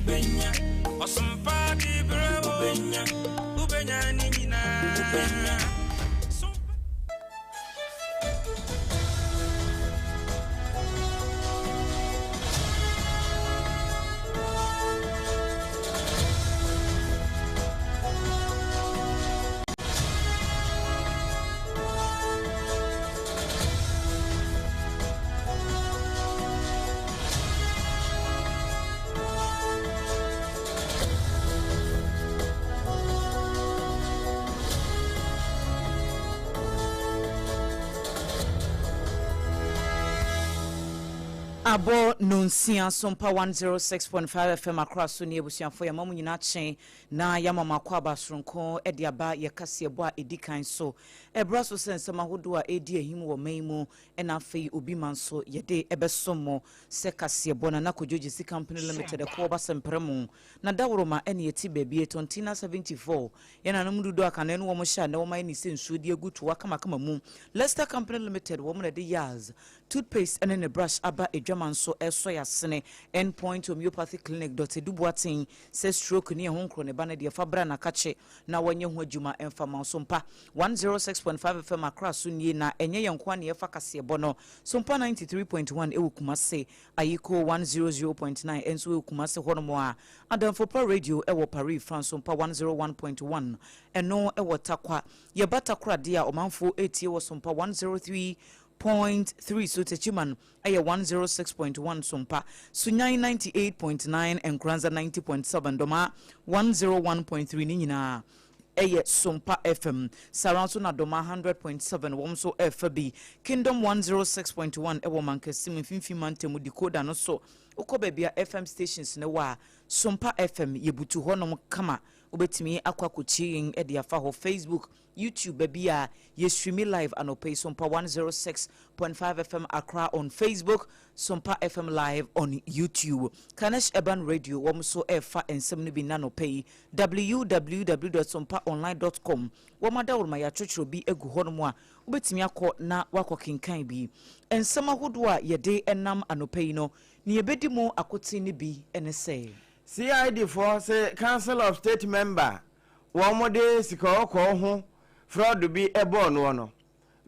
Wobɛnya ɔsompa de berɛ wobɛnya wobɛnya ne nyinaa wobɛnya. Abɔ nonsia Sompa 106.5 FM akora so ne abusuafo yɛma mo nyinaa kye na yɛama mo akɔ aba soronko de aba yɛ kaseɛbɔ a ɛdi kan so. Ɛbra so sɛ nsɛm ahodoɔ a ɛredi ahim wɔ man mu na afei obi ma nso yɛde bɛsom mo sɛ kaseɛbɔ. Nana Kojo Gyesi Company Limited ɛkoɔ ba sɛmprɛ mo na daworoma ɛne ɛte baabi Tontina 74 yɛn nanom dodo a kane no wɔn hyɛ a nɛ wɔn ayɛ ne sɛ nsuo de agu toa kamakama mu. Lester Company Limited wɔn na ɛde Yaz toothpaste ɛne ne brush aba adwama nso ɛsɔ yɛ asene. End Point Homeopathy Clinic Dɔkta Edu Boateng sɛ stroke ne ɛho nkorɔ ne ba no deɛ fa bra na kakye na wɔnyɛ ho adwuma mfa ma wo. Sompa 106.5 FM Accra so nie na ɛnyɛ yɛn nko ara na yɛfa kaseɛbɔ no. Sompa 93.1 ɛwɔ Kumase, Ayiko 100.9 nso ɛwɔ Kumase hɔnom a, Adamfopa Radio ɛwɔ Paris, France, Sompa 101.1 ɛno ɛwɔ Tarkwa. Yɛba Takoradi a ɔmanfoɔ ɛretie wɔ Sompa 103.3 so, Techiman ɛyɛ 106.1 Sompa, Sunyani 98.9, Nkoranza 90.7, Dɔmaa 101.3 ne nyinaa ɛyɛ Sompa FM. Saa ara nso na Dɔmaa 100.7 wɔn nso ɛrefa bi. Kingdom 106.1 ɛwɔ Mankasim Mfimfini Mantam decoder no so. Wokɔ baabi a FM stations no wɔ a, Sompa FM yɛbutu hɔnom kama. Wobɛtumi akɔ akɔtie yɛn de afa hɔ. Facebook, YouTube, baabi a yɛ streami live anɔpa yi, Sompa 106.5 FM Accra on Facebook, Sompa FM live on YouTube. Kanesh Urban Radio wɔn nso ɛrefa nsɛm no bi nna anɔpa yi, www dot sompaonline dot com. Wɔn adaworoma yɛatwerɛtwerɛ bi agu hɔnom a wobɛtumi akɔ na woakɔ kenkan bi. Nsɛm ahodoɔ a yɛde nam anɔpa yi no, nea ɛbɛdi mu akoten no bi ne sɛ. CID foɔ se Council of State member wɔn de sikawɔkɔɔ ho fraud bi bɔɔ noɔ no,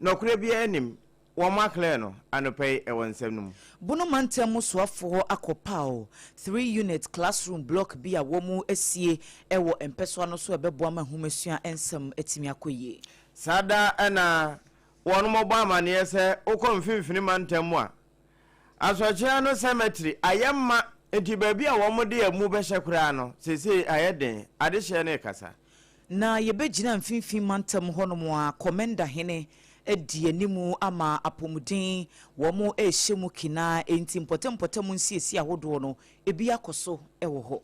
nɔkorɛ biara nnim, wɔn aclear no anɔpa yi wɔ nsɛm no mu. Bono mantam mu soafoɔ akɔpaw three-unit classroom block bi a wɔasie wɔ mpɛsoa no so a ɛbɛboa ma nhomasua nsɛm atumi akɔ yie. Saa da na wɔbɔ amaneɛ sɛ wokɔ mfimfini mantam mu a, Asorɔkye ano cemetery ayɛ ma nti baabi a wɔde amu bɛhyɛ koraa no, seesei ayɛ den. Adehyeɛ no rekasa. Na yɛbɛgyina mfimfini mantam hɔnom a Kɔmɛnda hene di anim ama apɔmuden wɔn rehyɛ mu kina, enti mpɔtam mpɔtam nsiesie ahodoɔ no ebi akɔ so wɔ hɔ.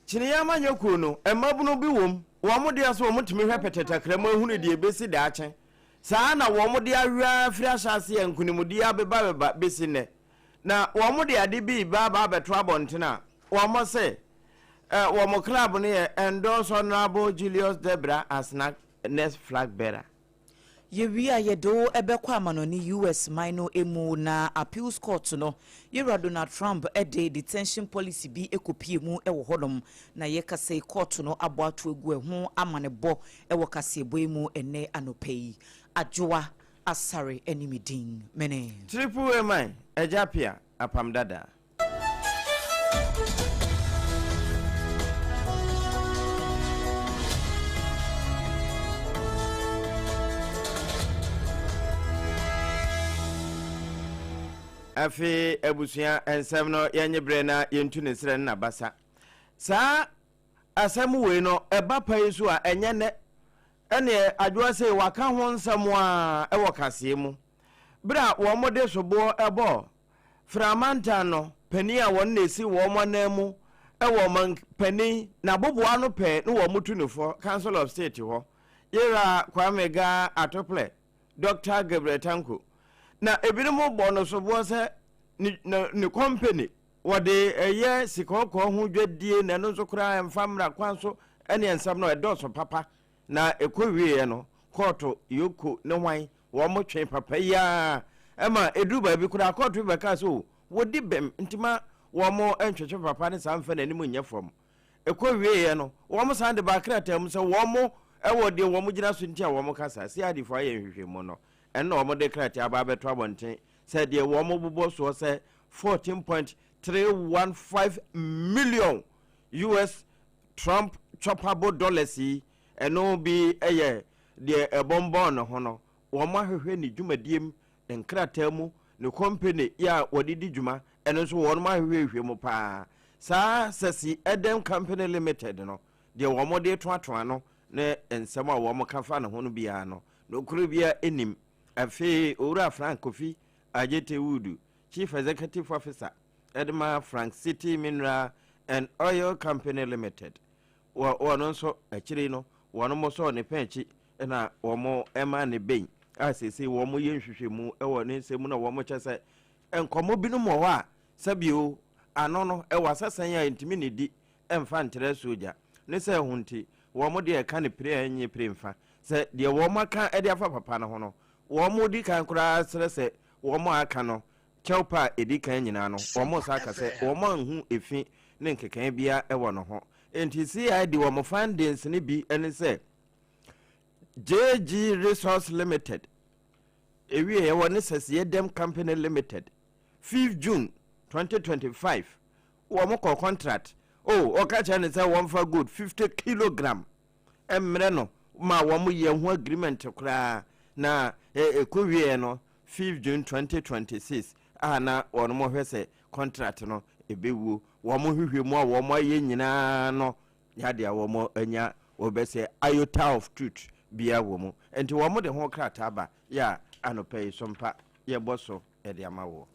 Kyiniiɛ amanyɔ kuo no, mmabunu bi wom, wɔn deɛ so wɔtumi hwɛ pɛtɛtakra mu ahunu deɛ ɛbɛsi daakye. Saa ara na wɔde awe ara firi ahyɛaseɛ a nkonimdie abebabeba bɛsi nnɛ. Na wɔde ade bi reba aba abɛto abɔntene a, wɔse eh, wɔn club no yɛ Endorse Honourable Julius Debra as next flag bearer. Yɛwie a, yɛde wo bɛkɔ amanɔne US man no mu na Appeals Court no, Yɛwura Donald Trump de detention policy bi kɔpie mu wɔ hɔnom. Na yɛkasa yi, kɔɔto no abɔ ato agu ɛho amanebɔ wɔ kaseɛbɔ yi mu ɛnnɛ anɔpa yi. Adwoa Asare ne me din. Mene. Triple A man, Agya Appiah, Apam Dada. Afei abusua nsɛm no yɛnye berɛ na yɛntu ne serɛ no n'abasa. Saa asɛm wei no ɛba pa yi so a ɛnyɛ nnɛ. Ɛneɛ Adwoa sei waka ho nsɛm a ɛwɔ kaseɛ mu. Berɛ a wɔn de soboɔ ɛbɔɔ Framantan no panin a wɔn na ɛsi wɔn anan mu wɔ ɔmanpanin n'aboboa ano pɛɛ ne wɔn tu no fɔ Council of State hɔ, Yera Kwame Gaa Atoplɛ, Dɔkta Gabriel Tanko. Na ebinom bɔ no soboɔ sɛ ne, ne, ne company wɔde ɛyɛ sikɔkɔɔ ho dwadie na ɛno nso koraa ɛmfa mmara kwan so ɛne nsɛm no ɛdɔɔso papa. Na ɛkɔwieeɛ no, kɔɔto, Yoko ne hwan, wɔn twee papa yi ara ma ɛduru baabi koraa kɔɔto bi bɛkaa sɛ o, wɔdi bem nti ma Wɔn ntwetwe papa ne saa mfa n'anim nyɛ fam. Ɛkɔ wieɛ no, wɔn san de baa krataa mu sɛ wɔn wɔ deɛ wɔn gyina so nti a wɔn kasa. CID foɔ ayɛ nhwehwɛmu no, ɛno na wɔn de krataa aba abɛto abɔnten sɛ deɛ wɔn bobɔ soɔ sɛ 14.315 million US Trump choppable dollars yi, ɛno bi yɛ deɛ ɛbɔnbɔn ne ho no, wɔn ahwehwɛ ne dwumadie mu, ne nkrataa mu, ne kɔmpene yɛ a wɔde di dwuma, ɛno nso wɔn ahwehwɛhwɛ mu paa. Saa Sɛsi Edem Company Limited no, deɛ wɔn de toatoa no ne nsɛm a wɔn ka fa ne ho no biara no, nokorɛ biara nnim. Afei Owura Frank Kofi Adjetey Wood, Chief Executive Officer de ma Frank City Mineral and Oil Company Limited, wɔ wɔn nso akyire no wɔn sɔɔ ne pɛn akyi na wɔn maa ne bɛn a seesei wɔn yɛ nhwehwɛmu wɔ ne nsɛm mu na wɔn kyɛ sɛ nkɔmmɔ binom wɔ hɔ a sɛbio ano no ɛwɔ asɛsɛn a ntumi ne di mfa ntrɛ sogya ne sɛ ɛho nti wɔn deɛ ɛka ne pire a ɛnyɛ pire mfa sɛ deɛ wɔn aka de afa papa no ho no wɔn di kan koraa srɛ sɛ wɔn a aka no kyɛw pa a ɛdi kan nyinaa no wɔn sa aka sɛ wɔn anhu efi ne nkekae biara wɔ ne ho. Enti CID wɔn findings no bi ne sɛ JG Resource Limited ewie wɔ ne Sɛseɛ Dɛm Company Limited 5 June 2025 wɔn kɔ contract o ɔka kyerɛ ne sɛ wɔmfa gold 50 kilogram mmerɛ no ma wɔn yɛ ho agreement koraa na ɛkɔ wieɛ no 5 June 2026 a na wɔn hwɛ sɛ contract no ɛbɛwuo. Wɔn hwehwɛ mu a wɔn ayɛ nyinaa no yadeɛ a wɔn anya wɔbɛsɛ iota of truth bia wɔ mu. Nti wɔn de ho krataa ba yɛ a anɔpa yi so mpa yɛbɔ so de ama wɔ.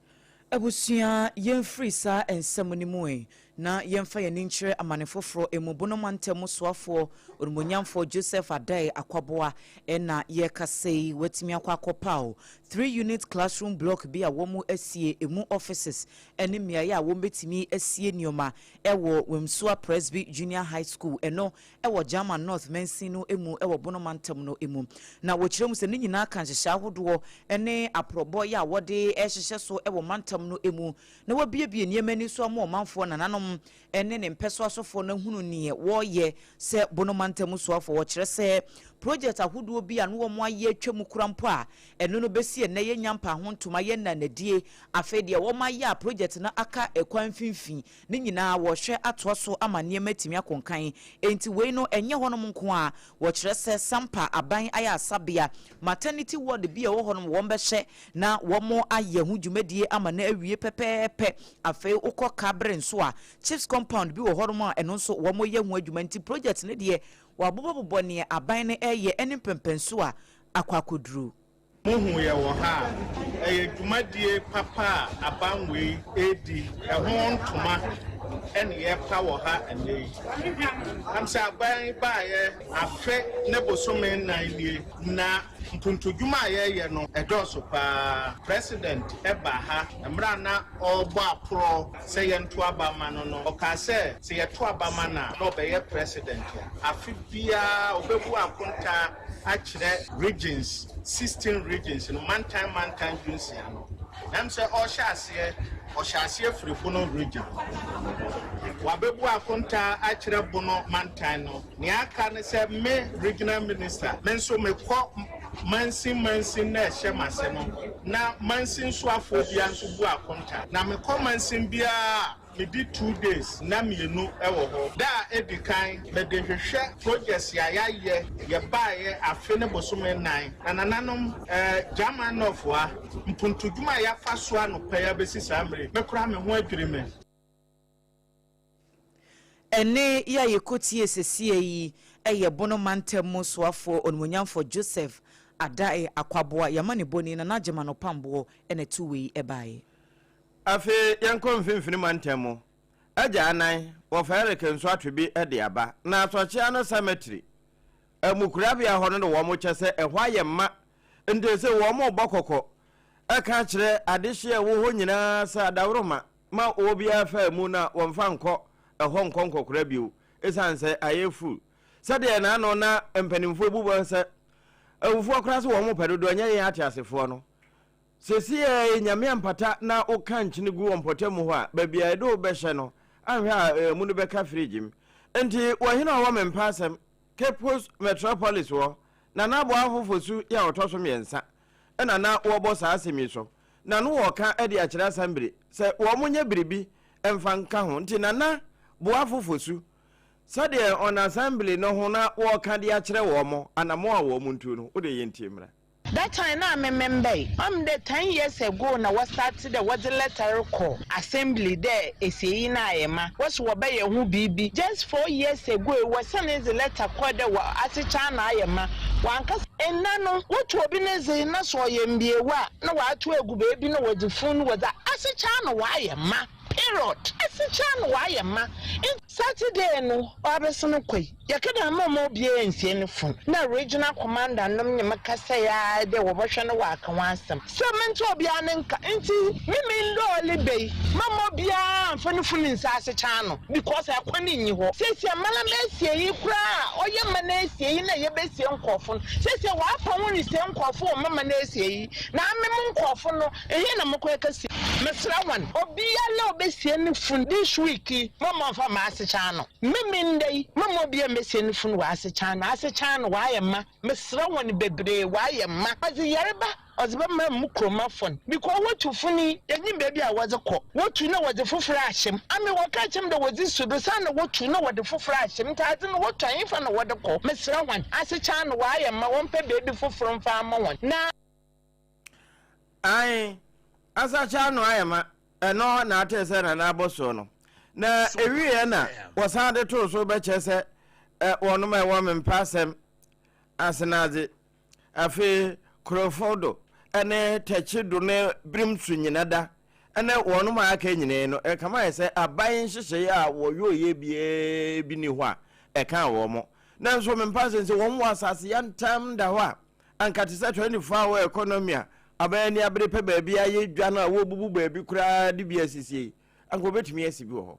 Abusua, yɛmfiri saa nsɛm no mu yi na yɛmfa yɛn ani nkyerɛ amane foforɔ emu. Bono mantam soafoɔ onimonyamfoɔ Joseph Adai Akwaboa ɛna yɛkasa yi, watumi akɔ akɔpaw three unit classroom block bi a wɔn asie emu offices ɛne mmeaeɛ a wɔn bɛtumi asie nneɛma ɛwɔ Wemsua Presby Junior High School, ɛno ɛwɔ German North mansin no mu ɛwɔ Bono mantam no mu. Na wɔkyerɛ mu sɛ ne nyinaa ka nhyehyɛ ahodoɔ ɛne aporɔbɔ yɛ a wɔde ɛhyehyɛ so ɛwɔ mantam no mu na wɔabiebie nneɛma ani so ama ɔmanfoɔ, nananom ɛne ne mpɛ asɔfoɔ no ahunu neɛ wɔreyɛ sɛ Bono mantam soafoɔ. Wɔkyerɛ sɛ project ahodoɔ bi a no wɔn ayɛ atwa mu kura mpo a ɛno no bɛsi ɛnɛ yɛnya mpa ho ntoma yɛ nanadie. Afei deɛ wɔn ayɛ a project no aka ɛkwan mfimfini ne nyinaa, wɔhwɛ atoa so ama nneɛma atumi akonkan. Enti wei no ɛnyɛ hɔnom nko a wɔkyerɛ sɛ Sampa aban ayɛ asabea maternity ward bi a ɛwɔ hɔnom, wɔn bɛhyɛ na wɔn ayɛ ho dwumadie ama no awie pɛpɛɛpɛ. Afei wokɔ Kabere nso a, chips compound bi wɔ hɔnom a ɛno nso wɔn yɛ ho adwuma. Nti project no deɛ, wɔabobɔbobɔ neɛ aban no ɛyɛ ɛne mpɛmpɛnso a akɔ akɔduru. Mohu yɛ wɔ ha a, ɛyɛ dwumadie papa a aban wei edi ɛho ntoma ɛne yɛpa wɔ ha ɛnɛ yi. Am sɛ aban baayɛ afe ne bosome 4 nie na mpuntudwuma a yɛreyɛ no ɛdɔɔso paa. President ɛba ha mmerɛ a na ɔrebɔ aporɔ sɛ yɛnto aba ma no no, ɔkaa sɛ sɛ yɛto aba ma no a na ɔbɛyɛ president a, afe biara ɔbɛbu akonta akyerɛ regions, 16 regions no, mantan mantan 16 no. Nam sɛ ɔhyɛ aseɛ, ɔhyɛ aseɛ firi Bono Region, wabɛbu akonta akyerɛ Bono mantan no. Nea aka ne sɛ me regional minister, me nso mekɔ mansin mansin na ɛhyɛ m'ase no na mansin soafoɔ bia nso bu akonta. Na mekɔ mansin biara, medi 2 days na 2 wɔ hɔ. Da a edi kan, mede hwehwɛ projects a yɛayɛ yɛbaeɛ afe ne bosome 4 na nananom German North a mpuntudwuma a yɛafa so anɔpa yi abɛsi saa mmere, mekora me ho adwiri me. Ɛne yɛ a yɛkɔtie sesie yi ɛyɛ Bono mantam mu soafoɔ onimonyamfoɔ Joseph Adae Akwaboa. Yɛama ne bɔni na n'agyema no pamboɔ ɛna tu wei ɛbaeɛ. Afei yɛnkɔ Mfimfini mantam mu. Agya anan wɔfa Eric nso atwe bi de aba na Asɔkyea no cemetery amukurabea hɔ no de wɔn kyɛ sɛ ɛhɔ ayɛ mma, nti sɛ wɔn bɔ kɔkɔ ɛka kyerɛ adehyeɛ ɛwɔ hɔ nyinaa sɛ adaworoma ma obiara fa mu na wɔmfa nkɔ ɛhɔ nkɔ nkɔkora bio, ɛsiane sɛ ayɛ full sɛdeɛ n'ano na mpanimfoɔ bu bɔ sɛ awufoɔ koraa sɛ wɔn pɛ dodoɔ nyɛ yɛn ate asefoɔ no. Sesei Nyame ampata na woka nkyene gu wɔ mpɔtam hɔ a, baabi a yɛde wo bɛhyɛ no, anhwɛ a emu no bɛka fridge mu. Enti wɔhene a ɔwɔ me mpa asɛm, Cape Coast Metropolis hɔ, Nana Aboafo Fosu yi a ɔtɔ so mmiɛnsa na na wɔbɔ saa asɛm yi so, na no wɔreka de akyerɛ Asambire sɛ wɔnyɛ biribi mfa nka ho. Nti Nana Boafo Fosu, sɛdeɛ on Assembly no ho na wɔreka de akyerɛ wɔn anamɔn a wɔn ntu no, wodeɛ yɛntie mmra. That time na me membae, ɔm dɛ 10 years ago na wɔ start dɛ wɔdze letter rekɔ assembly dɛ esieyi no ayɛ ma, wɔse wɔbɛyɛ ho biribi. Just 4 years ago yi wɔsan dze letter kɔɔ dɛ wɔ asekye ano ayɛ ma, wankasa. Nna no, wotu obi ne dze na sɛ ɔyɛ mbiewu a na wɔato egu beebi na wɔdze fun no wɔdze asekye ano wɔayɛ ma, period. Asekye ano wɔayɛ ma. Saturday no ɔabɛsen kɔ yi, yɛkɛda ama ma obiara nsie ne fon na regional commander nom nye me kasa yi ara dɛ wɔbɔhwɛ no wɔaka ho asɛm sɛ mente obiara ne nka nti me mendɔɔle bɛ yi mama obiara amfa ne fon nsi asekye ano because ɛkwan nnyi hɔ. Siesie mana mesie yi koraa a ɔyɛ mana esie yi na yɛbɛsie nkorɔfo no, siesie wɔapa ho resie nkorɔfo wɔ mama no esie yi na ame mo nkorɔfo no ehe na mokɔ ɛkɛsie? Mesrɛ hɔn, obiara a obesie ne fun this week yi, mama ɔmfa ma asekye ano. Meme ndɛ yi, mama obiara mbesie ne fun wɔ asekye ano. Asekye ano wɔayɛ ma. Mesrɛ hɔn bebree, wɔayɛ ma. Ɔdze yarba ɔdze bɛma mo kuromafo no because wotu fun yi, yenyim beebi a wɔdze kɔ. Wotu na wɔdze fofor ahyɛ mu. Ame wɔkaa kyerɛ me dɛ wɔdze si do san na wotu na wɔdze fofor ahyɛ mu. Ntsi adze no wotu a, nyimfa na wɔdze kɔ? Mesrɛ hɔn, asekye ano wɔayɛ ma, wɔmpɛ beebi fofor mfa ama hɔn. Na. Ae, asakye ano ayɛ ma, ɛno na atee sɛ Nana abɔ soɔ no. Na ɛwieɛ na wɔsan de too so bɛkyerɛ sɛ wɔnom a ɛwɔ mempɛ asɛm asenadze, afei Korofo do ne Tɛkye do ne Birim so nyina da ne wɔnom a aka nyinaa no, ɛkama ayɛ sɛ aban nhyehyɛeɛ a wɔyɔeɛ biara bi ni hɔ a ɛkaa wɔn. Nanso mempɛ asɛm sɛ wɔn wɔ asase yantam da hɔ a anka te sɛ 24 hour economy a aban ani abere pɛ baabi ayɛ dwa no a wɔbubu baabi koraa de bi asisie yi, anka wɔbɛtumi asi bi wɔ hɔ.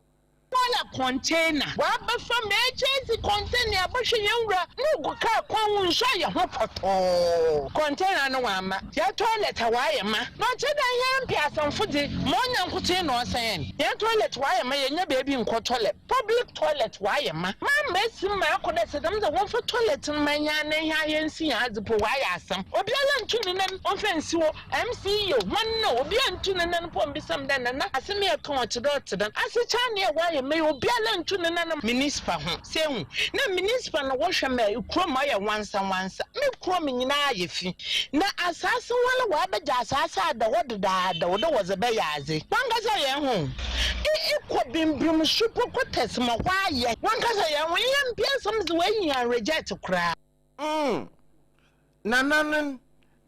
Bɔɔla container wɔabɛfa ma ekyedzi container abɔhwɛ hɛn wura no gu kaar kwan ho nsu ayɛ ho pɔtɔɔ, container no wɔama hɛn toilet a wɔayɛ ma na ɔkyerɛ dɛ hɛn mpeasamfo dze ma ɔnya nkotsee na ɔsɛn hɛn, hɛn toilet wɔayɛ ma yɛnnya beebi nnkɔ toilet, public toilet wɔayɛ ma ma mesi mu maakɔ dɛ sɛ dɛm dze wɔmfa toilet no ma hɛn na hɛn yɛnsi hɛn adze mpo wɔayɛ asɛm obiara nntu ne nan ɔmfa nsi hɔ. MC yo, hwan no, obiara ntu ne nan mpo mbisa me dɛ, Nana, asɛm yi a ɛka ɔtse dɛ ɔtse dɛn? Asekyerɛ nea wɔayɛ me yi, obiara ntu ne nan. Municipal ho, sɛ ehu, na municipal na wɔhwɛ ma kurom ayɛ nwansa nwansa, me kurom nyinaa ayɛ fi, na asaase ho ara wɔabɛgye asaase ada hɔ dedaadaw dɛ wɔdze bɛyɛ adze. Wankasa yɛn ho, e ekɔ Bimbrim so po kɔ ma hɔ ayɛ, wankasa yɛn ho, yɛn mpeasɛm dze wɔayi yɛn reject koraa. Nananom,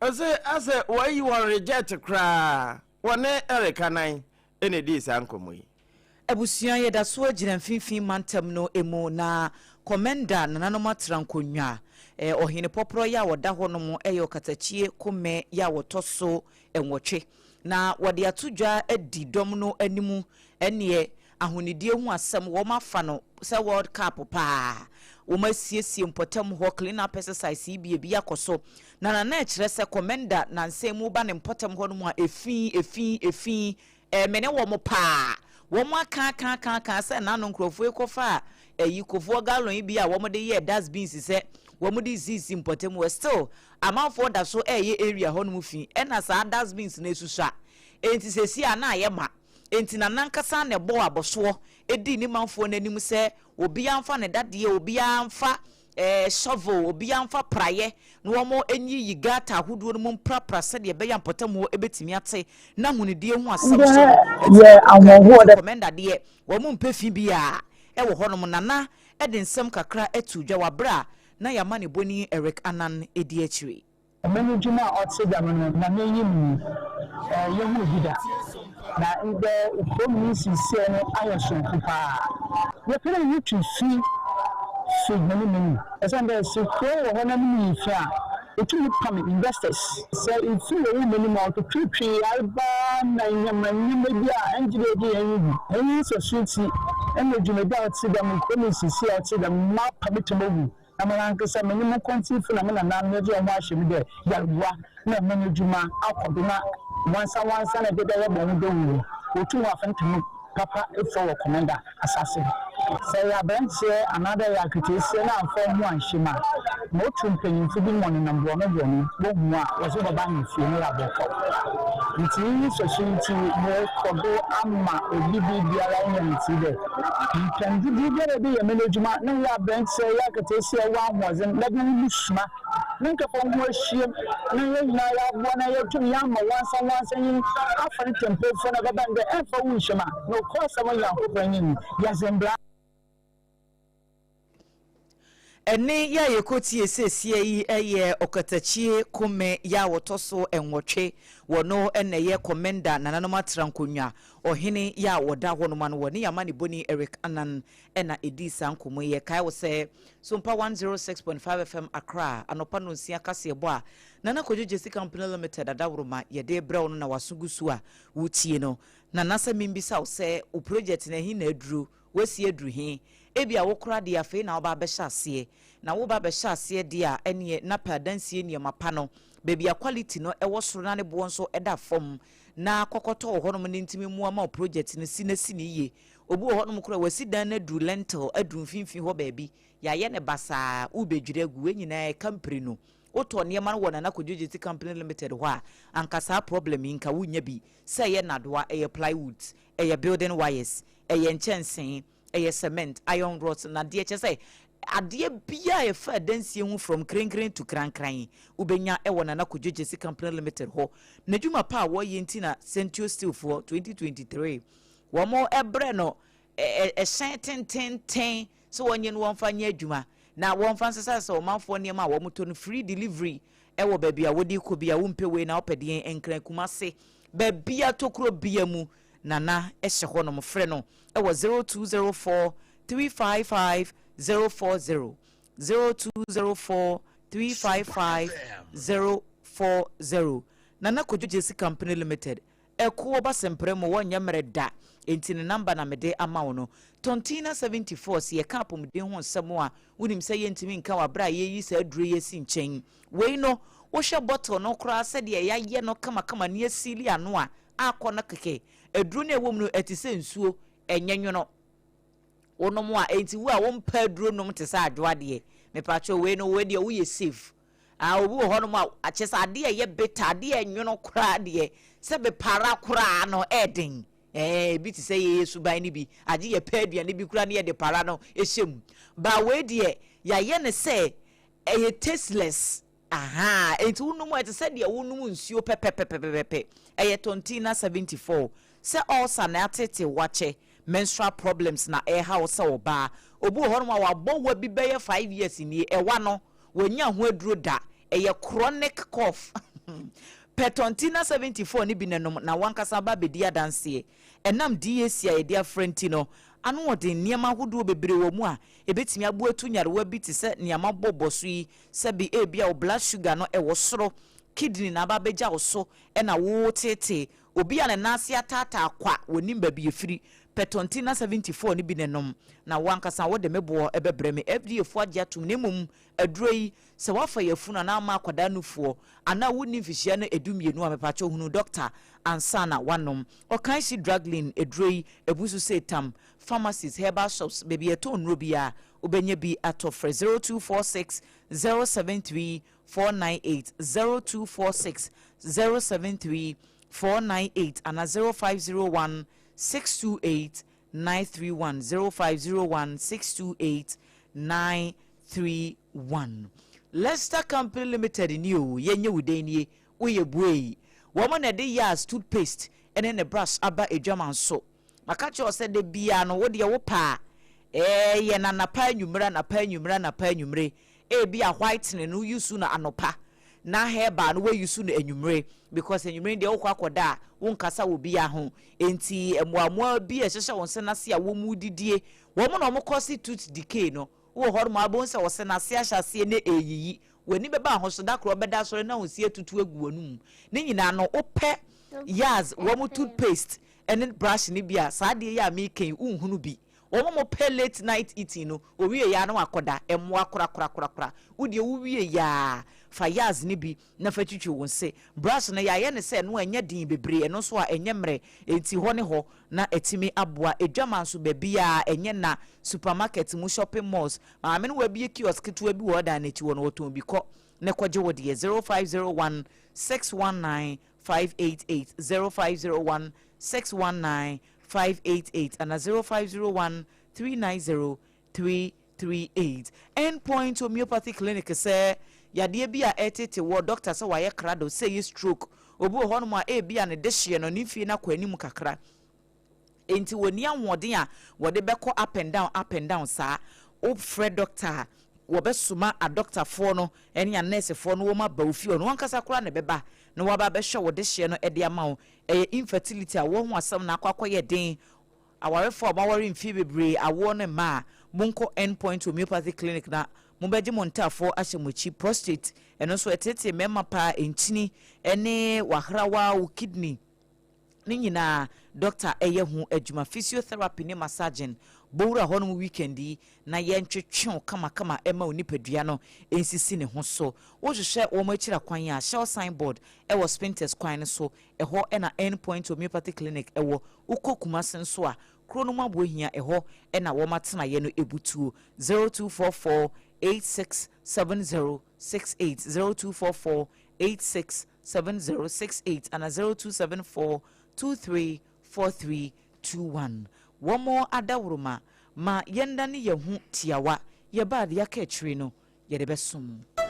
ɔse asɛ wɔayi wɔn reject koraa, wɔne Eric Anan na ɛdii saa nkɔmmɔ yi. Abusua yɛda so gyina mfinfin mantam no mu na Kɔmɛnda nananom atra nkonnwa. Ɔhene pɔporɔ yi a ɔda hɔ nom yɛ Ɔkatakyie Komɛ yi a wɔtɔ so 8. Na wɔde ato dwa adi dɔm no anim ɛneɛ ahonidie ho asɛm wɔn afa no sɛ World Cup paa. Wɔn asiesie mpɔtam hɔ clean up exercise yi bi ebi akɔ so. Na nana ɛkyerɛ sɛ Kɔmɛnda nansa mu ba ne mpɔtam hɔ nom a efi efi efi ɛmene wɔn paa. Wɔn aka aka aka aka sɛ n'ano nkurɔfoɔ yi kɔfa ɛyi kofoɔ gallon yi bi a wɔn de yɛ dustbins sɛ wɔn de sisi mpɔtam hɔ, still amanfoɔ da so ɛyɛ area hɔ nom fi, ɛna saa dustbins no esusua enti sɛsi a na ayɛ ma. Enti na nankasa na ɛbɔ abɔsoɔ edi ne manfoɔ n'anim sɛ obiara nfa ne dadeɛ, obiara nfa shovel, obiara nfa praeɛ na wɔn nyiyi gutter ahodoɔ no mu mprapra sɛdeɛ ɛbɛyɛ mpɔtam hɔ ebɛtumi ate na ahonidie ho asɛm so no yɛ ahoɔhoɔ dɛ. Kɔmɛnda deɛ, wɔn mpɛ fi biara ɛwɔ hɔnom. Nana ɛde nsɛm kakra ɛto dwa wɔ abere a na yɛama ne bɔni Eric Anan edi akyire. Ɔman edwuma a ɔtse dɛm no na n'enyim no, yehu bi da. Na ndɛ kurom ne nsisiei no ayɛ soronko paa. Yɛpɛ dɛ yetu fi fi hɛn man mu osiandɛ sɛ kurow wɔ hɔ na no mu yɛ fi a, otum pam investors. Sɛ fi wɔ wo man mu a, ɔtwetwe yarba na ndzɛmba ndzɛmba bi a ɛnngye dɛ edze hɛn gu. Hɛn nsɛso ntsi na dwumadzi a ɔtse dɛm, kurow mu nsisiei a ɔtse dɛm mapa me tam ogu. Na marankasa menye mo kɔntsifo na me nananom yɛdze hɛnho ahyɛ mu dɛ yɛroboa na hɛn edwuma akɔ do na Nwansa-nwansa na ɛde bɛyɛ bɔ ho dawur no, wotum wɔafɛntɛm papa efura wɔ Komenda asaase do. Sɛ eyɛ aberantsɛ anaadɛ eyɛ akataasia na ammfa woho annhyɛ mu a, ma otu mpanyimfo bi ma wɔnenam borɔno borɔno, wohu wo a, wɔdze wo bɛba ahemfie na wɔabɔ kaw. Ntsi iyi sɔhwɛ ntsi, morokɔ do ama obi biribiara enya ntsee dɛ, mpɛn dodow biara a ebɛyɛ hɛn edwuma na eyɛ aberantsɛ, eyɛ akataasia a ewɔ ahoɔdzen na edze woho suma na nkafa ho ehyia mu na hɛn nyina yɛaboa na yeetum yɛama wansa-wansa yi afa ne templefo na bɛba ndɛ ɛmmfa wo nnhyɛ mu a, nokwasɛm Nyankopɔn enyim yɛdze mbra. Ɛnne yi a yɛkɔtie seesia yi yɛ Ɔkatakyie Kome yi a wɔtɔ so nwɔtwe. Wɔno na ɛyɛ Komenda Nananom Atrankonnwa Ɔhene yi a wɔda hɔnom ano. Wɔne yɛn amanebɔni Eric Annan na ɛdii saa nkɔmmɔ yi. Yɛkae wo sɛ Sompa 106.5 FM Accra anɔpa nnɔnsia kaseɛbɔ a Nana Kwadwo Gyasi Company Limited adaworoma yɛde rebrɛ wo no na w'aso gu so a woretie no. Nana sɛ membisa wo sɛ wo project no ɛhe na aduru? Woasi aduru he? Ebia wo koraa deɛ afei na woba abɛhyɛ aseɛ. Na woreba abɛhyɛ aseɛ deɛ a ɛneɛ na pɛ adansie nneɛma pa no, baabi a quality no wɔ soro na ne boɔ nso da fam na kɔkɔtɔ wɔ hɔnom no ntumi mmoa ma wo project no si na si no yie. Obi wɔ hɔnom koraa a wasi dan no aduru lentil aduru mfimfini hɔ baabi, yɛayɛ no basaa, worebɛdwiri agu, wei nyinaa ɛka mprenu. Wotɔ nneɛma no wɔ Nana Kojo Gyasi Company Limited hɔ a, anka saa problem yi nka wonnya bi. Sɛ ɛyɛ nnadoa, ɛyɛ plywoods, ɛyɛ building wires, ɛyɛ nkyɛnsee, ɛyɛ cement, iron rods, nnadeɛ, kyerɛ sɛ adeɛ biara a ɛfa adansie ho from krenkren to krankran wobɛnya wɔ Nana Kojo Gyasi Company Limited hɔ. N'adwuma pa a wɔyɛ nti na Sentio Steel foɔ 2023 wɔbrɛ no hyɛn tententen sɛ wɔnyɛ no wɔmfa nyɛ adwuma na wɔmfa nsesasesa ɔmanfoɔ nneɛma a wɔtɔ no free delivery wɔ baabi a wode kɔ bi a wompɛ wei na wopɛ deɛn Nkran Kumase baabi a tokuro bia mu Nana hyɛ hɔnom frɛ no wɔ 0204 355 040 0204 355 040 Nana Kojo Gyesi Company Limited Ɛko ɔba sɛmprɛ mu wɔnyɛ mmerɛ da enti ne number na mede ama wo no. Tontina 74 sɛ yɛka apɔmuden ho nsɛm a wonim sɛ yɛntumi nka wɔ aberɛ a yɛreyi saa aduro yi asi nkyɛn. Wei no wohwɛ bottle no koraa sɛdeɛ yɛayɛ no kamakama na yɛasiili ano a akɔ no kɛkɛ. Aduro no a ɛwɔ mu no ɛte sɛ nsuo ɛnyɛ nwono. Wonom a enti wo a wompɛ aduro nom te sɛ adwoa deɛ mepakyɛw wei no wei deɛ woyɛ safe. Ah, obi wɔ hɔnom a, kyerɛ sɛ adeɛ a ɛyɛ bitter, adeɛ a ɛnwono koraa deɛ, sɛ bepara koraa no, ɛyɛ den. Ɛɛ, ebi te sɛ yɛyɛ suban no bi, agye yɛpɛ aduane bi koraa na yɛde para no hyɛ mu. Ba wei deɛ, yɛayɛ no sɛ ɛyɛ tasteless. Ahaa, enti wonom a, ɛte sɛ deɛ wonom nsuo pɛpɛpɛpɛpɛpɛ. Ɛyɛ Tontina 74. Sɛ ulcer na ateetee wo akyɛ, menstrual problems na ɛreha wo sɛ ɔbaa. Obi wɔ hɔnom a, wabɔ wa bi bɛyɛ 5 years nie, ɛwa no, Wɔnnya ho aduro da. Ɛyɛ chronic cough. Pɛ Tontina 74 no bi na nom na w'ankasa aba abɛdi adanseɛ. Ɛnam DAC a yɛde afra nti no, anoɔden nneɛma ahodoɔ bebree wɔ mu a ɛbɛtumi aboa atu nyarewa bi te sɛ nea mabɔ bɔ so yi, sɛbe ebia wo blood sugar no wɔ soro, kidney na aba abɛgya wo so na woreteetee, obi a ne nan ase ataataa kwa, wɔnnim baabi ɛfiri. Pɛ Tontina 74 no bi na nom, na wo ankasa wode me boɔ bɛbrɛ me. FDA foɔ agye atom, na mmom aduro yi, sɛ woafa yafunu anaa woma akwadaa nufoɔ, anaa wonni mfihyia no 12 a, mepakyɛw hunu dɔkta ansa na woanom. Ɔkanhyi Draglin aduro yi abu so sɛ tam. Pharmacies, herbal shops, baabi a yɛtɔn nnuro biara, wobɛnya bi atɔ. Frɛ 0246 073 498, 0246 073 498 anaa 0501 628 931, 0501 628 931. Leicester Company Limited ni o, yɛnyɛ wo dɛn nie, woyɛ buei. Wɔn na ɛde Yaz toothpaste ne ne brush aba adwaman so. Maka kyerɛ wo sɛ da biara no, wo deɛ wo pɛ a, ɛyɛ no anapa anwummere, anapa anwummere, anapa anwummere. Ebi a whitening no use no anɔpa, na herbal no wayi so no anwummere, because anwummere deɛ wokɔ akɔda a wonkasa wɔ biara ho. Enti mmoamoa bi a ɛhyehyɛ wɔn se n'ase a wɔn mu didie, wɔn na wɔn kɔse tooth decay no. Wowɔ hɔ nom a wobɛhu sɛ wɔse n'ase ahyɛ aseɛ ne ɛreyiyi. W'ani bɛba ahoso da korɔ bɛda asɔre na wɔn si atutu agu w'anum. Ne nyinaa no wopɛ Yaz wɔn toothpaste ne brush no bi a, saa adeɛ yi a meka yi wonhunu bi. Wɔn a wɔpɛ late night eating no, owie yɛ a na wakɔda, mmoa korakorakorakora. Wo deɛ wowie yɛ a, Fa yaz no bi na fa twitwi wo nse. Brush no, yɛayɛ no sɛ ɛno a ɛnyɛ den bebree, ɛno nso a ɛnyɛ mmerɛ, enti hɔ ne hɔ na atumi aboa. Adwaman nso, baabiara, ɛnyɛ nna, supermarket mu, shopping malls. Maame no wabue kiosk ketewa bi wɔ ɔdan no akyi hɔ no, ɔtɔn bi. Kɔ na kɔgye wo deɛ, 0501 619 588, 0501 619 588 anaa 0501 390 338. End Point Homeopathy Clinic sɛ yadeɛ bi a ɛretete wɔ dɔkta sɛ wayɛ krado sɛ ɛyɛ stroke. Obi wɔ hɔnom a ebia ne dehyeɛ no ne mfie no akɔ anim kakra enti wɔnni ahoɔden a wɔde bɛkɔ up and down up and down saa. Wofrɛ dɔkta a wɔbɛsoma adɔktafoɔ no ne anɛɛsefoɔ no wɔn aba wo fie ɔno ankasa koraa na ɛbɛba na waba abɛhwɛ wo dehyeɛ no de ama wo. Ɛyɛ infertility a wɔn ho asɛm na akɔ akɔyɛ den. Awarefo a wɔaware mfeɛ bebree awoɔ no mma a, monkɔ End Point Homeopathy Clinic na mobɛgye mo ntaafoɔ ahyɛ mo akyi. Prostate, ɛno nso ɛteetee mmarima paa, nkyini ne w'ahrawa, wo kidney, ne nyinaa dɔkta yɛ ho adwuma. Physiotherapy ne massaging, bɔ wura hɔnom weekend yi na yɛntwetwe wo kamakama ma wo nipadua no nsisi ne ho so. Wohwehwɛ wɔn akyiri akwan a, Shell signboard wɔ Spintex kwan no so, Ɛhɔ na End Point Homeopathy Clinic wɔ. Wokɔ Kumasi nso a, kuro no mu aboahia, ɛhɔ na wɔn atenaeɛ no butuo. 0244 86 70 68, 0244 86 70 68 anaa 0274 23 43 21. Wɔn adaworoma ma yɛndane yɛn ho tiawa, yɛba a deɛ aka akyire no yɛde bɛsom wo.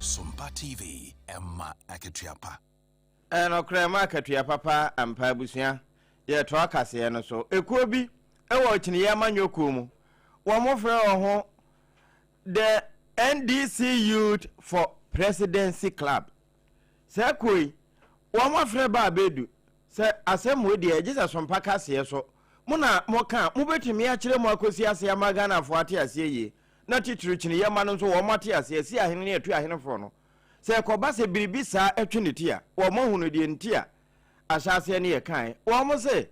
Sompa TV, ɛma akatua pa. Ɛnokorɛ ɛma akatua papa ampa abusua. Yɛtoa kaseɛ no so. Ekuo bi wɔ Kyiniiɛ amanyɔ kuo mu. Wɔn frɛ wɔn ho The NDC Youth for Presidency Club. Saa kuo yi, wɔn afrɛ ba abɛdu sɛ asɛm wei deɛ gye sɛ Sompa kaseɛ so. Mo na moka a, mobɛtumi akyerɛ mu akɔsi ase ama Ghanafoɔ ate aseɛ yie. Na titiriw kyiniiɛ mma no nso wɔn ate aseɛ, si ahene ne atu ahenefoɔ no. Sɛ ɛkɔba sɛ biribi saa twe ne ti a, wɔn ahunu deɛ nti a ahyɛaseɛ no yɛkaeɛ. Wɔn se,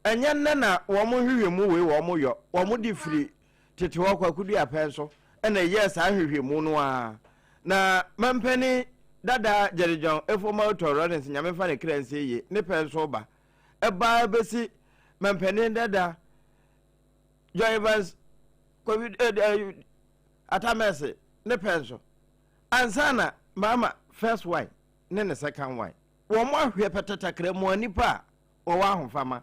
ɛnyɛ nnɛ na wɔn nhwehwɛmu wei wɔn yɔ, wɔn de firi tete hɔ Kwaku Duapɛn so na ɛyɛɛ saa nhwehwɛmu no ara. Na mampanin dada Jerry John Efoma Otor Rawlings, Nyame mfa ne kra nsie yie, ne pɛ nso ba. Ɛbaa bɛsi mampanin dada John Evans Kofi eh, eh, Atamɛse ne pɛ nso. Ansa na maama first one ne ne second one. Wɔn ahwɛ pɛtɛtakra mu a nipa a wɔwɔ ahofama,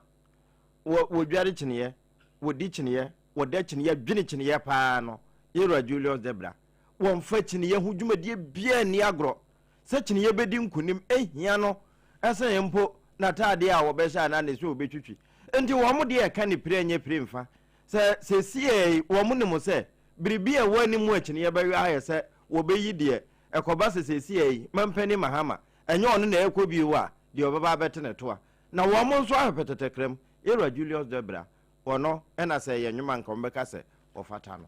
wɔ wɔdware kyiniiɛ, wɔdi kyiniiɛ, wɔda kyiniiɛ, dwene kyiniiɛ paa no, Yɛwura Julius Debra. Wɔmfa kyiniiɛ ho dwumadie biara nni agorɔ. Sɛ kyiniiɛ bɛdi nkonim hia no sene mpo n'ataadeɛ a wɔbɛhyɛ anaa ne se wɔbɛtwitwi. Enti wɔn deɛ ɛka ne pire nyɛ pire mfa. Sɛ seesei wɔn nim sɛ biribi a ɛwɔ anim a kyiniiɛ bɛyɔ ayɛ sɛ wɔbɛyi deɛ ɛkɔba sɛ seesei Mampanin Mahama ɛnyɛ ɔno na ɛrekɔ bio a, deɛ ɔbɛba abɛte ne toa. Na wɔn nso ahwɛ pɛtɛtɛkram. Yɛwura Julius Debra, ɔno na sɛ ɛyɛ nnwom a anka wɔbɛka sɛ ɔfata no.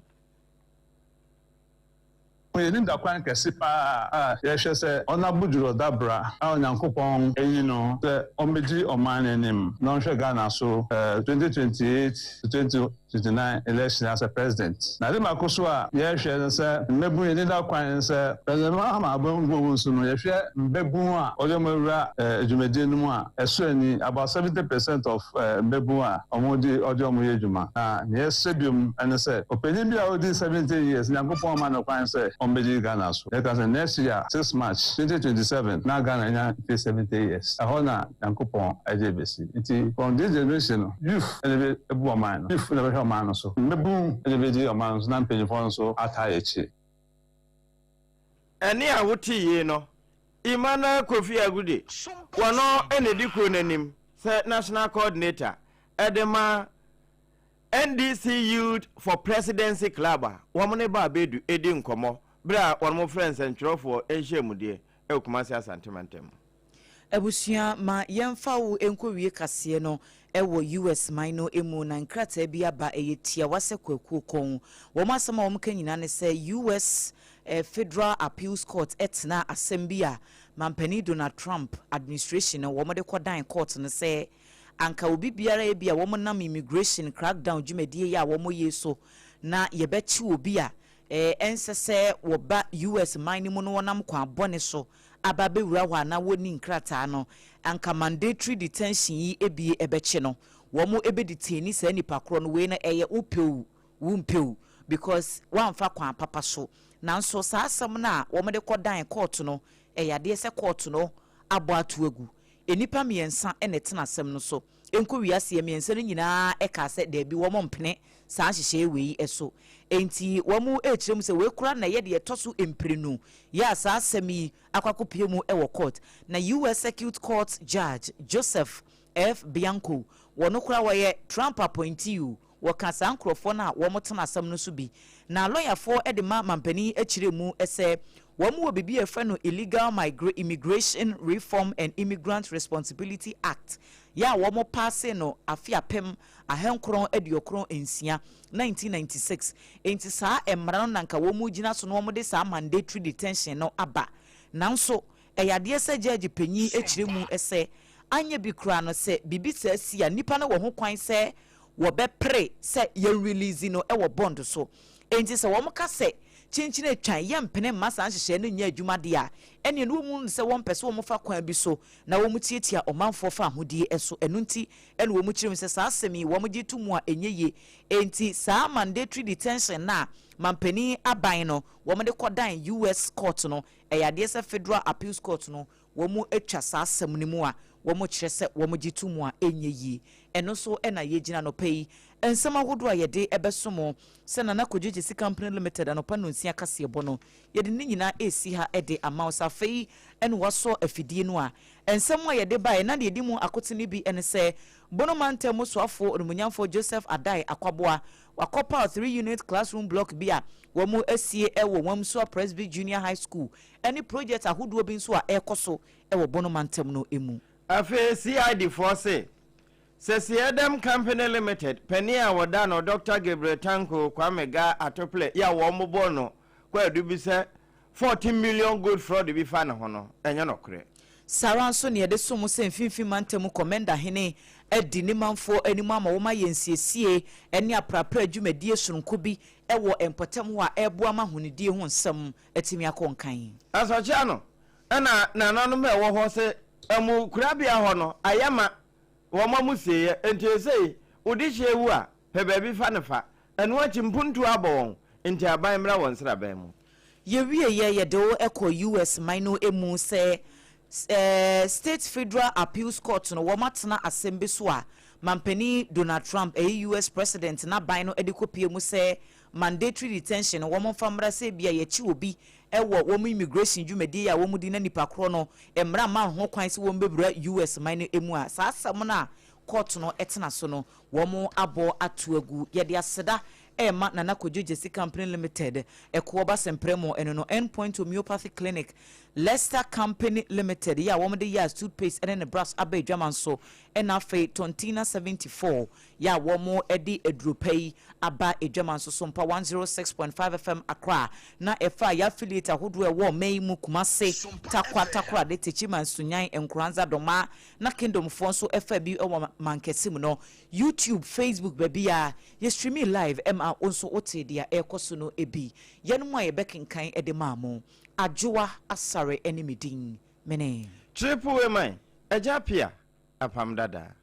Yɛnim da kwan kɛse paa a yɛhwɛ sɛ Ɔnabo Julius Dabra a Onyankopɔn ayi no sɛ ɔmmɛdi ɔman no anim na ɔnhwɛ Ghana so 2028 to 2029 election as a president. Na ade baako so a yɛhwɛ ne sɛ mmabun yɛni da kwan sɛ President Mahama abambuo nso no yɛhwɛ mbabun a ɔde wɔn awura dwumadie no mu a ɛsɔ ani about 70 percent of mmabun a wɔde ɔde wɔn yɛ adwuma. Na nea yɛsrɛ biom ne sɛ ɔpanyin bi a ɔdi 70 years Nyankopɔn ama no kwan sɛ ɔmmɛdi Ghana so. Yɛka sɛ next year 6 March 2027 na Ghana anya mfe 70 years. Ɛhɔ na Nyankopɔn de bɛsi. Nti from this generation no youth na ɛbɛbu ɔman no, youth na ɛbɛhwɛ ɔman no so, mmabun na ɛbɛdi ɔman no so na mpanyinfoɔ nso ataa yɛn akyi. Ɛnne a wote yei no, Emmanuel Kofi Agude, wɔno na ɛdi kuo no anim sɛ National Coordinator de ma NDC Youth for Presidency Club a wɔn ne Baa Bedu di nkɔmmɔ berɛ a wɔn frɛ nsɛntwerɛfoɔ nhyiamudeɛ. wɔ Kumasi Asante mantam mu. Abusua, ma yɛmfa wo nkɔwie kaseɛ no wɔ US man no mu na nkrataa bi aba, ɛyɛ tiawa sɛ kwakuo kɔn. Wɔn asɛm a wɔka nyinaa ne sɛ US Federal Appeals Court tenaa asɛm bi a Mampanin Donald Trump administration no wɔde kɔdan court no sɛ anka obi biara ebia wɔnam immigration crackdown dwumadie yi a wɔyɛ yi so na yɛbɛkye obi a ɛnsɛ sɛ wɔba US man no mu no wɔnam kwan bɔne so aba abɛwura hɔ a na wɔnni nkrataa no, anka mandatory detention yi ebie ɛbɛkye no, wɔn ɛbɛ detaini saa nipa korɔ no. Wei no ɛyɛ wopɛ o, wompɛ o, because wɔamfa kwan papa so. Nanso saa asɛm no a wɔde kɔdan court no, ɛyɛ adeɛ sɛ court no abɔ ato agu. Nnipa mmiɛnsa na ɛtena asɛm no so. Nkɔ wiase mmiɛnsa no nyinaa ɛka sɛ daabi, wɔn mpene saa nhyehyɛeɛ wei so. Enti wɔn rekyerɛ mu sɛ wei koraa na ɛyɛ deɛ ɛtɔ so mprenu yɛ a saa asɛm yi akɔ akɔpue mu wɔ court. Na US Circuit Court Judge Joseph F. Bianco, wɔn koraa wɔyɛ Trump appointee o, wɔka saa nkurɔfoɔ no a wɔtena asɛm no so bi. Na lɔyafoɔ de ma mampanin kyerɛ mu sɛ wɔn wɔ biribi a yɛfrɛ no Illegal Immigration Reform and Immigrant Responsibility Act yɛ a wɔn paase no afe 1996, 1996. Enti saa mmara no na nka wɔn gyina so na wɔde saa mandatory detention no aba. Nanso ɛyɛ adeɛ sɛ judge panyin kyerɛ mu sɛ anyɛ bi koraa no, sɛ biribi saa si a, nipa no wɔ ho kwan sɛ wɔbɛpere sɛ yɛn release no wɔ bond so. Enti sɛ wɔn ka sɛ kyinkyin atwan yɛmpene mma saa nhyehyɛe no nyɛ adwuma deɛ a, ɛneɛ no wɔn mu sɛ wɔmpɛ sɛ wɔn fa kwan bi so na wɔn tiatia ɔmanfoɔ fa ahodie so. Ɛno nti ɛna wɔn kyerɛ mu sɛ saa asɛm yi wɔn gye to mu a ɛnyɛ yie. Enti saa mandatory detention na mampanin aban no wɔn de kɔdan US court no, ɛyɛ adeɛ sɛ Federal Appeals Court no wɔn atwa saa asɛm no mu a wɔn kyerɛ sɛ wɔn gye to mu a ɛnyɛ yie. Ɛno nso ɛna yɛgyina nɔpɛ yi nsɛm ahodoɔ a yɛde ɛbɛso sɛ Nana Kodwo Gyesi Company Limited anɔpa 6 kaseɛbɔ no, yɛde ne nyinaa ɛresi ha de ama wo. Sɛ afei ɛne wasɔ afidie no a, nsɛm a yɛde baeɛ na deɛ ɛdi mu akotene bi ne sɛ Bono mantam mu soafoɔ onimonyamfoɔ Joseph Adai Akwaboa wakɔpaw 3 unit classroom block bi a wɔn asie wɔ Wamsua Presby Junior High School ne project ahodoɔ bi nso a ɛrekɔ so wɔ Bono mantam no mu. Afei CID foɔ se, sɛ Siedem Company Limited panin a wɔda no Dr. Gabriel Tanko Kwame Ga Atople yi a wɔn bɔ no kwaadu bi sɛ 14 million gold fraud bi fa ne ho no, ɛnyɛ nɔkorɛ. Saa ara nso ne yɛde som sɛ Mfimfini Mantam Kɔmɛnda Hene adi ne manfoɔ anim ama wɔn ayɛ nsiesie ne aprapra dwumadie sononko bi wɔ mpɔtam hɔ a ɛreboa ma ahonidie ho nsɛm atumi akɔ nkan. Asɔkye ano ɛna nananom a ɛwɔ hɔ sɛ ɛmo kurabea hɔ no ayɛ ma wɔn amusieɛ, enti esei wode hyɛ wu a, pɛ baabi fa no fa. Ɛno akyi mpuntuo abɔ wɔn, enti aban mmra wɔn nsraban mu. Yɛwieɛ yɛde wo kɔ US man no mu sɛ State Federal Appeals Court no wɔn atena asɛm bi so a mampanin Donald Trump, ɛyɛ US President, n'aban no de kɔpie mu sɛ mandatory detention no wɔn mfa mmra sɛ ebia yɛkye obi wɔ wɔn immigration dwumadie a wɔn di na nipa korɔ no mmara mma ho kwan sɛ wɔn bɛwura US man no mu a, saa asɛm no a court no tena so no wɔn abɔ ato agu. Yɛde aseda ɛma Nana Kojo Gyesi Company Limited, Ɛkoɔba Sɛmprɛmo, ɛno no Endpoint Homeopathy Clinic, Leicester Company Limited yɛ a wɔn de yɛ toothpaste ɛne ne brush aba adwama nso, ɛna afei Tontina 74 yɛ a wɔn de aduro pa yi aba adwama nso so. Mpa 106.5 FM Accra na ɛfa yɛ affiliate ahodoɔ ɛwɔ ɔman yi mu, Kumase, Takwa, Takoradi, Techiman, Sunyan, Nkoranza, Dɔmaa na Kingdomfoɔ nso ɛfa bi ɛwɔ mankɛse mu no, YouTube, Facebook, baabi a yɛ streaming live ɛma wo nso wote deɛ ɛrekɔ so no bi. Yɛn mu a yɛbɛkenkan de maa mo, Adwoa Asare ne me din mene Triple Women, Agya Pia, Apam Dada.